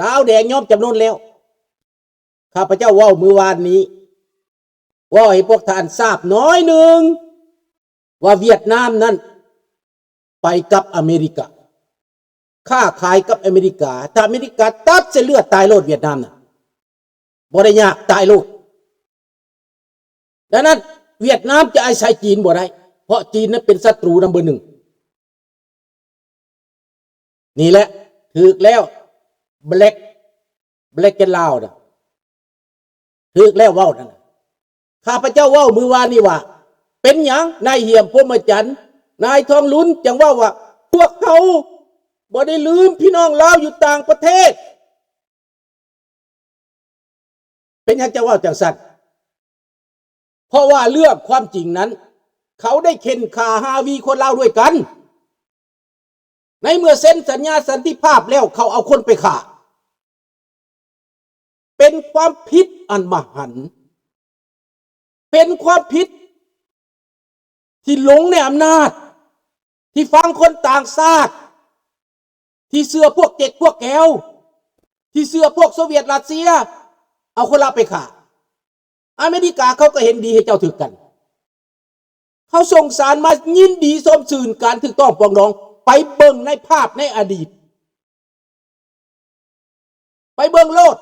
ລາວແດງຍອມຈຳນົນແລ້ວ. ຂ້າພະເຈົ້າເວົ້າມື້ວານນີ້ ເວົ້າໃຫ້ພວກທ່ານຊາບໜ້ອຍໜຶ່ງ ວ່າຫວຽດນາມນັ້ນໄປກັບອາເມລິກາ, ຄ້າຂາຍກັບອາເມລິກາ. ຖ້າອາເມລິກາຕັດເສັ້ນເລືອດຕາຍໂລດຫວຽດນາມນະ, ບໍ່ໄດ້ຍາກ, ຕາຍໂລດ. ດັ່ງນັ້ນຫວຽດນາມຈະອາໄສຈີນບໍ່ໄດ້, ເພາະຈີນນັ້ນເປັນສັດຕູນຳເບີໜຶ່ງ. ນີ້ແຫຼະ ຖືກແລ້ວ Black Black and Loud ນະ ຖືກແລ້ວເວົ້ານັ້ນນະ. ຂ້າພະເຈົ້າເວົ້າມື້ວານນີ້ວ່າ ເປັນຫຍັງນາຍຫ້ຽມ ພົມມະຈັນ ນາຍທອງລຸນ ຈັ່ງເວົ້າວ່າ ພວກເຮົາບໍ່ໄດ້ລືມພີ່ນ້ອງລາວຢູ່ຕ່າງປະເທດ. ເປັນຫຍັງຈັ່ງເວົ້າຈັ່ງຊັ້ນ? ເພາະວ່າເລື່ອງຄວາມຈິງນັ້ນ ເຂົາໄດ້ເຂັ່ນຂ້າຮາວີຄົນລາວດ້ວຍກັນ. ໃນເມື່ອເຊັນສັນຍາສັນຕິພາບແລ້ວ ເຂົາເອົາຄົນໄປຂ້າ. ເປັນຄວາມຜິດອັນມະຫັນ, ເປັນຄວາມຜິດທີ່ຫຼົງໃນອຳນາດ, ທີ່ຟັງຄົນຕ່າງຊາດ, ທີ່ເຊື່ອພວກເຈັກພວກແກວ, ທີ່ເຊື່ອພວກໂຊວຽດຣັດເຊຍ ເອົາຄົນລາວໄປຂ້າ. ອາເມລິກາເຂົາກໍເຫັນດີໃຫ້ເຈົ້າຖືກກັນ. ເຂົາສົ່ງສານມາຍິນດີຊົມຊື່ນການຖືກຕ້ອງປອງດອງ. ໄປເບິ່ງໃນພາບໃນອະດີດ, ໄປເບິ່ງໂລດ.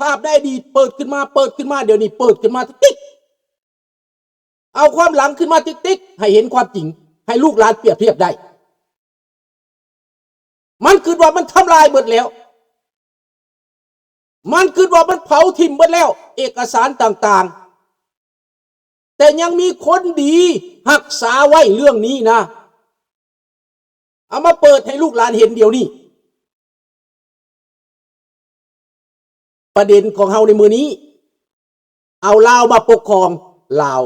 ພາບໃນອະດີດເປີດຂຶ້ນມາ, ເປີດຂຶ້ນມາ, ດຽວນີ້ເປີດຂຶ້ນມາຕິກໆ. ເອົາຄວາມຫຼັງຂຶ້ນມາຕິກໆ ໃຫ້ເຫັນຄວາມຈິງ, ໃຫ້ລູກຫຼານປຽບທຽບໄດ້. ມັນຄິດວ່າມັນທຳລາຍເບິດແລ້ວ, ມັນຄິດວ່າມັນເຜົາຖິ້ມເບິດແລ້ວ ເອກະສານຕ່າງໆ, ແຕ່ຍັງມີຄົນດີຮັກສາໄວ້ເລື່ອງນີ້ນະ. ເອົາມາເປີດໃຫ້ລູກຫຼານເຫັນດຽວນີ້. ປະເດັນຂອງເຮົາໃນມື້ນີ້ ເອົາລາວມາປົກຄອງລາວ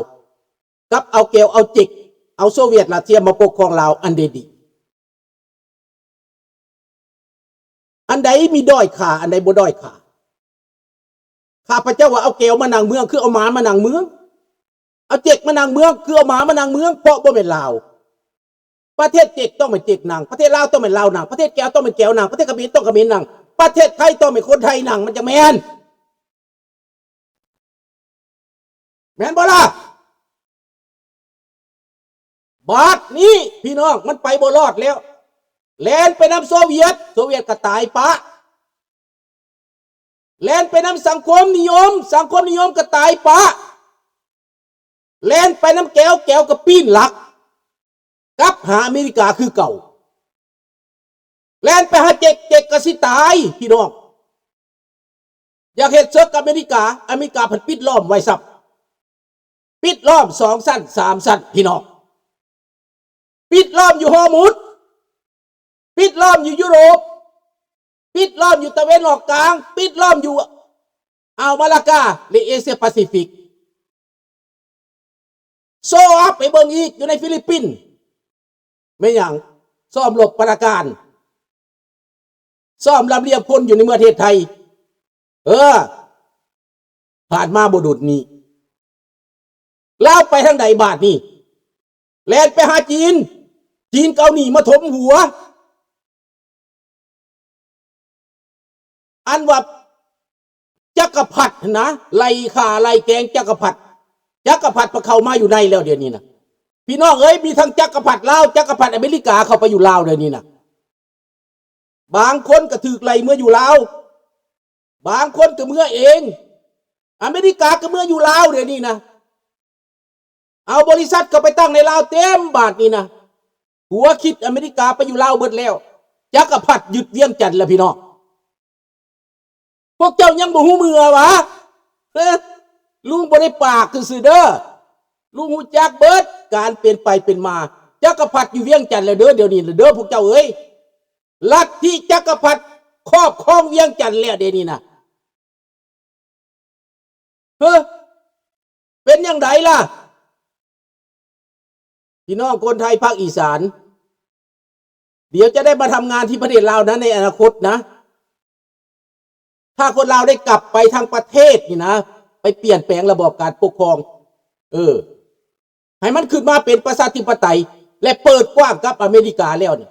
ກັບເອົາແກວເອົາເຈັກ ເອົາໂຊວຽດຣັດເຊຍມາປົກຄອງລາວ ອັນໃດດີ? ອັນໃດມີດ້ອຍຄ່າ ອັນໃດບໍ່ດ້ອຍຄ່າ? ຂ້າພະເຈົ້າວ່າເອົາແກວມານັ່ງເມືອງ ຄືເອົາໝາມານັ່ງເມືອງ, ເອົາເຈັກມານັ່ງເມືອງ ຄືເອົາໝາມານັ່ງເມືອງ ເພາະບໍ່ແມ່ນລາວ. ປະເທດເຈັກຕ້ອງແມ່ນເຈັກນັ່ງ, ປະເທດລາວຕ້ອງແມ່ນລາວນັ່ງ, ປະເທດແກວຕ້ອງແມ່ນແກວນັ່ງ, ປະເທດຂະເໝນຕ້ອງຂະເໝນນັ່ງ, ປະເທດໄທຕ້ອງແມ່ນຄົນໄທນັ່ງ ມັນຈັ່ງແມ່ນ. ແມ່ນບໍ່ລະ? ບາດນີ້ພີ່ນ້ອງ ມັນໄປບໍ່ລອດແລ້ວ, ແລ່ນໄປນຳໂຊວຽດ, ໂຊວຽດກໍຕາຍປະ. ແລ່ນໄປນຳສັງຄົມນິຍົມ, ສັງຄົມນິຍົມກໍຕາຍປະ. ແລ່ນໄປນຳແກວ, ແກວກໍປີ້ນຫຼັກກັບຫາອາເມລິກາຄືເກົ່າ. ແລ່ນໄປຫາເຈັກ, ເຈັກກໍຊິຕາຍ ພີ່ນ້ອງ. ຢາກເຮັດເສິກກັບອາເມລິກາ, ອາເມລິກາພັດປິດລ້ອມໄວ້ຊ້ຳ. ປິດລ້ອມສອງຊັ້ນສາມຊັ້ນ ພີ່ນ້ອງ. ປິດລ້ອມຢູ່ຮອມຸດ, ປິດລ້ອມຢູ່ຢູໂຣບ, ປິດລ້ອມຢູ່ຕາເວັນອອກກາງ, ປິດລ້ອມຢູ່ອ່າວມາລາກາ ແລະ ເອເຊຍປາຊີຟິກ. ໂຊອັບໃຫ້ເບິ່ງອີກ ຢູ່ໃນຟີລິບປິນ ແມ່ນຫຍັງ? ຊ້ອມລົບປະນາການ, ຊ້ອມລຳລຽບພົນຢູ່ໃນເມືອງປະເທດໄທ. ເອີ ຜ່ານມາບໍ່ດົນນີ້ ລາວໄປທາງໃດບາດນີ້? ແລ່ນໄປຫາຈີນ, ຈີນກໍເອົາໜີ້ມາຖົມຫົວ. ອັນວ່າຈັກກະພັດຫັ້ນນະ ໄລ່ຂ້າໄລ່ແກງຈັກກະພັດ, ຈັກກະພັດໄປເຂົ້າມາຢູ່ໃນແລ້ວດຽວນີ້ນະ. ພີ່ນ້ອງເອີຍ, ມີທັງຈັກກະພັດລາວ, ຈັກກະພັດອາເມລິກາເຂົ້າໄປຢູ່ລາວດຽວນີ້ນະ. ບາງຄົນກໍຖືກໄລ່ເມືອຢູ່ລາວ, ບາງຄົນກໍເມືອເອງ. ອາເມລິກາກໍເມືອຢູ່ລາວດຽວນີ້ນະ. ເອົາບໍລິສັດເຂົ້າໄປຕັ້ງໃນລາວເຕັມບາດນີ້ນະ. ຫົວຄິດອາເມລິກາໄປຢູ່ລາວເບິດແລ້ວ. ຈັກກະພັດຍຶດວຽງຈັນແລ້ວ ພີ່ນ້ອງ. ພວກເຈົ້າຍັງບໍ່ຮູ້ເມືອຫວາ? ເອີ ລຸງບໍ່ໄດ້ປາກຊື່ໆເດີ. ລຸງຮູ້ຈັກເບິດການເປັນໄປເປັນມາ. ຈັກກະພັດຢູ່ວຽງຈັນແລ້ວເດີ ດຽວນີ້ນະເດີ ພວກເຈົ້າເອີຍ. ລັດທິຈັກກະພັດຄອບຄອງວຽງຈັນແລ້ວເດນີ້ນະ. ເຮີ ເປັນຫຍັງໃດລະ? ພີ່ນ້ອງຄົນໄທພາກອີສານ ດຽວຈະໄດ້ມາທຳງານທີ່ປະເທດລາວນະ ໃນອະນາຄົດນະ. ຖ້າຄົນລາວໄດ້ກັບໄປທາງປະເທດນີ້ນະ ໄປປ່ຽນແປງລະບອບການປົກຄອງ ເອີ ໃຫ້ມັນຂຶ້ນມາເປັນປະຊາທິປະໄຕ ແລະ ເປີດກວ້າງກັບອາເມລິກາແລ້ວນີ້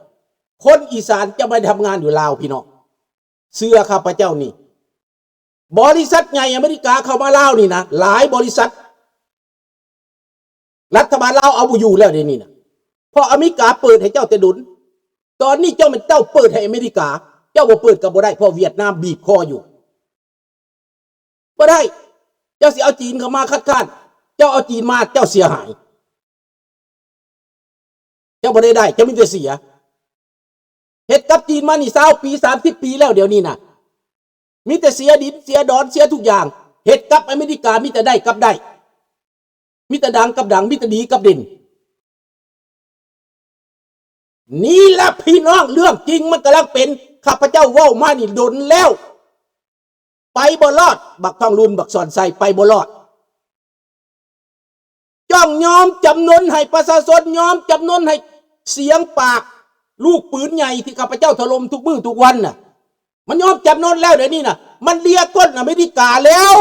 ຄົນອີສານຈະມາທຳງານຢູ່ລາວ ພີ່ນ້ອງ. ເຊື່ອຂ້າພະເຈົ້ານີ້ ບໍລິສັດໃຫຍ່ອາເມລິກາເຂົ້າມາລາວນີ້ນະ ຫຼາຍບໍລິສັດ ລັດຖະບານລາວເອົາບໍ່ຢູ່ແລ້ວດຽວນີ້ນະ ເພາະອາເມລິກາເປີດໃຫ້ເຈົ້າແຕ່ດົນ. ຕອນນີ້ເຈົ້າແມ່ນເຈົ້າເປີດໃຫ້ອາເມລິກາ ເຈົ້າບໍ່ເປີດກໍບໍ່ໄດ້ ເພາະຫວຽດນາມບີບຄໍຢູ່. ບໍ່ໄດ້ ເຈົ້າຊິເອົາຈີນເຂົ້າມາຄັດຄ້ານ ເຈົ້າເອົາຈີນມາ ເຈົ້າເສຍຫາຍ ເຈົ້າບໍ່ໄດ້ໄດ້ ເຈົ້າມີແຕ່ເສຍ. ເຮັດກັບຈີນມານີ້ຊາວປີ ສາມສິບປີແລ້ວ ດຽວນີ້ນະ ມີແຕ່ເສຍດິນ ເສຍດອນ ເສຍທຸກຢ່າງ. ເຮັດກັບອາເມລິກາມີແຕ່ໄດ້ກັບໄດ້ ມີແຕ່ດັງກັບດັງ ມີແຕ່ດີກັບເດັ່ນ. ນີ້ລະພີ່ນ້ອງ ເລື່ອງຈິງມັນກຳລັງເປັນ. ຂ້າພະເຈົ້າເວົ້າມານີ້ດົນແລ້ວ ໄປບໍ່ລອດ ບັກທອງລຸນ ບັກສອນໄຊ ໄປບໍ່ລອດ. ຕ້ອງຍອມຈຳນົນໃຫ້ປະຊາຊົນ ຍອມຈຳນົນໃຫ້ສຽງປາກລູກປືນໃຫຍ່ທີ່ຂ້າພະເຈົ້າຖະຫຼົ່ມທຸກມື້ທຸກວັນນະ ມັນຍອມຈຳນົນແລ້ວ. ດຽວນີ້ນະ ມັນເລຍກົ້ນອາເມລິກາແລ້ວ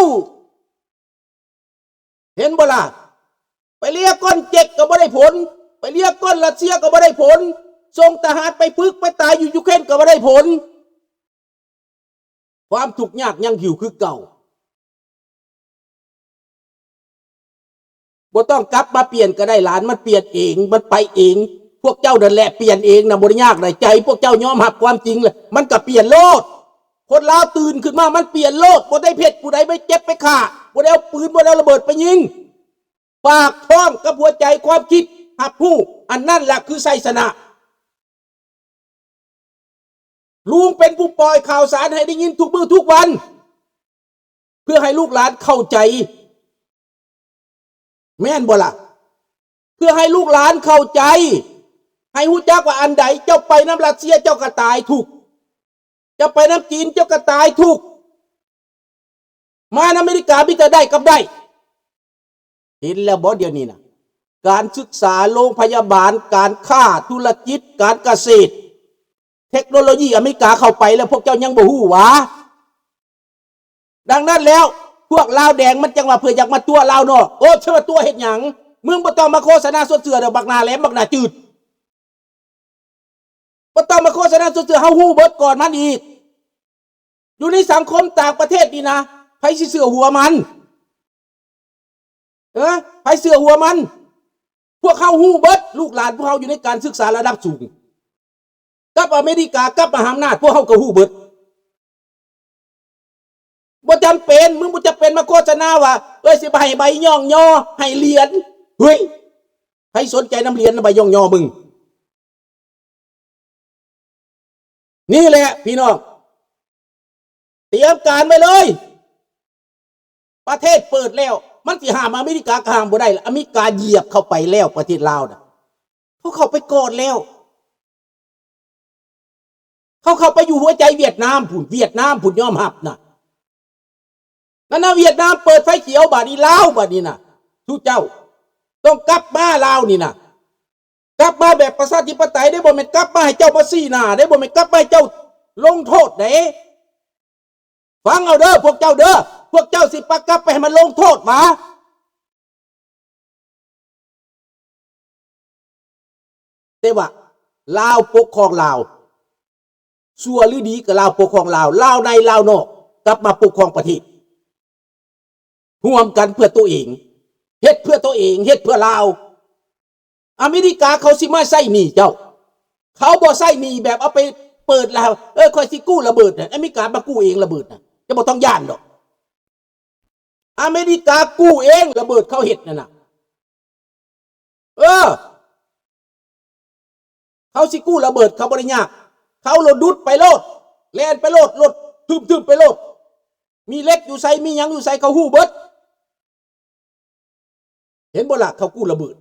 ເຫັນບໍ່ລະ? ໄປເລຍກ້ອນເຈັກກໍບໍ່ໄດ້ຜົນ ໄປເລຍກ້ອນຣັດເຊຍກໍບໍ່ໄດ້ຜົນ ສົ່ງທະຫານໄປຝຶກໄປຕາຍຢູ່ຢູເຄຣນກໍບໍ່ໄດ້ຜົນ. ຄວາມທຸກຍາກຍັງຢູ່ຄືເກົ່າ. ບໍ່ຕ້ອງກັບມາປ່ຽນກໍໄດ້ ຫຼານມັນປ່ຽນເອງ ມັນໄປເອງ. ພວກເຈົ້ານັ້ນແຫຼະປ່ຽນເອງນະ ບໍ່ໄດ້ຍາກໃດ. ໃຈພວກເຈົ້າຍອມຮັບຄວາມຈິງແລ້ວ ມັນກໍປ່ຽນໂລດ. ຄົນລາວຕື່ນຂຶ້ນມາ ມັນປ່ຽນໂລດ. ບໍ່ໄດ້ເພັດຜູ້ໃດໄປເຈັບໄປຂ້າ ບໍ່ໄດ້ເອົາປືນ ບໍ່ໄດ້ເອົາລະເບີດໄປຍິງ. ປາກທ້ອງກັບຫົວໃຈ ຄວາມຄິດຮັບຮູ້ ອັນນັ້ນລະຄືໄຊຊະນະ. ລຸງເປັນຜູ້ປ່ອຍຂ່າວສານໃຫ້ໄດ້ຍິນທຸກມື້ທຸກວັນ ເພື່ອໃຫ້ລູກຫຼານເຂົ້າໃຈ ແມ່ນບໍ່ລະ? ເພື່ອໃຫ້ລູກຫຼານເຂົ້າໃຈ ໃຫ້ຮູ້ຈັກວ່າອັນໃດ ເຈົ້າໄປນຳຣັດເຊຍເຈົ້າກໍຕາຍທຸກ ເຈົ້າໄປນຳຈີນເຈົ້າກໍຕາຍທຸກ ມານຳອາເມລິກາມີແຕ່ໄດ້ກັບໄດ້. ເຫັນແລ້ວບໍ່ ດຽວນີ້ນະ ການສຶກສາ ໂລງພະຍາບານ ການຄ້າ ທຸລະກິດ ການກະເສດ ເທັກໂນໂລຢີອາເມລິກາເຂົ້າໄປແລ້ວ ພວກເຈົ້າຍັງບໍ່ຮູ້ຫວາ? ດັ່ງນັ້ນແລ້ວ ພວກລາວແດງມັນຈັ່ງວ່າເພື່ອຢາກມາຕົວະລາວນອກ. ໂອ້ ຊິມາຕົວະເຮັດຫຍັງ? ມຶງບໍ່ຕ້ອງມາໂຄສະນາຊົວນເຊື່ອດອກ ບັກໜ້າແຫຼມ ບັກໜ້າຈືດ. ບໍ່ຕ້ອງມາໂຄສະນາຊົວນເຊື່ອ ເຮົາຮູ້ເບິດກ່ອນມັນອີກ. ຢູ່ໃນສັງຄົມຕ່າງປະເທດນີ້ນະ ໃຜຊິເຊື່ອຫົວມັນ? ເອີ ໃຜເຊື່ອຫົວມັນ? ພວກເຮົາຮູ້ເບິດ ລູກຫຼານພວກເຮົາຢູ່ໃນການສຶກສາລະດັບສູງ ກັບອາເມລິກາ ກັບມະຫາອຳນາດ ພວກເຮົາກໍຮູ້ເບິດ. ບໍ່ຈຳເປັນ ມຶງບໍ່ຈຳເປັນມາໂຄສະນາວ່າ ເອີຍ ຊິໃຫ້ໃບຍ້ອງຍໍ ໃຫ້ຫຼຽນ. ເຮີ້ຍ ໃຜສົນໃຈນຳຫຼຽນນຳໃບຍ້ອງຍໍມຶງ? ນີ້ແຫຼະພີ່ນ້ອງ ຕຽມການໄວ້ເລີຍ. ປະເທດເປີດແລ້ວ ມັນຊິຫ້າມອາເມລິກາກໍຫ້າມບໍ່ໄດ້ລະ. ອາເມລິກາຢຽບເຂົ້າໄປແລ້ວ ປະເທດລາວນະ ເຂົາເຂົ້າໄປກອດແລ້ວ. ເຂົາເຂົ້າໄປຢູ່ຫົວໃຈຫວຽດນາມພຸ້ນ ຫວຽດນາມພຸ້ນຍອມຮັບນະ. ນັ້ນນະ ຫວຽດນາມເປີດໄຟຂຽວ ບາດນີ້ລາວ ບາດນີ້ນະ ສູ່ເຈົ້າຕ້ອງກັບມາ ລາວນີ້ນະ ກັບມາແບບປະຊາທິປະໄຕເດ້ ບໍ່ແມ່ນກັບມາໃຫ້ເຈົ້າມາຊີ້ໜ້າເດ້ ບໍ່ແມ່ນກັບມາໃຫ້ເຈົ້າລົງໂທດເດ້. ຟັງເອົາເດີພວກເຈົ້າເດີ ພວກເຈົ້າຊິປະກັບໄປໃຫ້ມັນລົງໂທດຫວາ? ແຕ່ວ່າລາວປົກຄອງລາວ ຊົ່ວຫຼືດີກໍລາວປົກຄອງລາວ ລາວໃນລາວນອກ ກັບມາປົກຄອງປະເທດ ຮ່ວມກັນເພື່ອໂຕເອງ ເຮັດເພື່ອໂຕເອງ ເຮັດເພື່ອລາວ. ອາເມລິກາເຂົາຊິມາໃຊ້ໜີ້ເຈົ້າ ເຂົາບໍ່ໃຊ້ໜີ້ແບບເອົາໄປເປີດລະ ເອີ ຂ້ອຍຊິກູ້ລະເບີດນະ ອາເມລິກາມາກູ້ເອງລະເບີດນະ ເຈົ້າບໍ່ຕ້ອງຢ້ານດອກ. ອາເມລິກາກູ້ເອງລະເບີດເຂົາເຮັດນັ້ນນະ ເອີ ເຂົາຊິກູ້ລະເບີດເຂົາບໍ່ໄດ້ຍາກ ເຂົາໂລດດຸດໄປໂລດ ແລ່ນໄປໂລດ ໂລດທຶບໆໄປໂລດ ມີເຫຼັກຢູ່ໃສ ມີຫຍັງຢູ່ໃສ ເຂົາຮູ້ເບິດ. ເຫັນບໍ່ລະ ເຂົາກູ້ລະເບີດ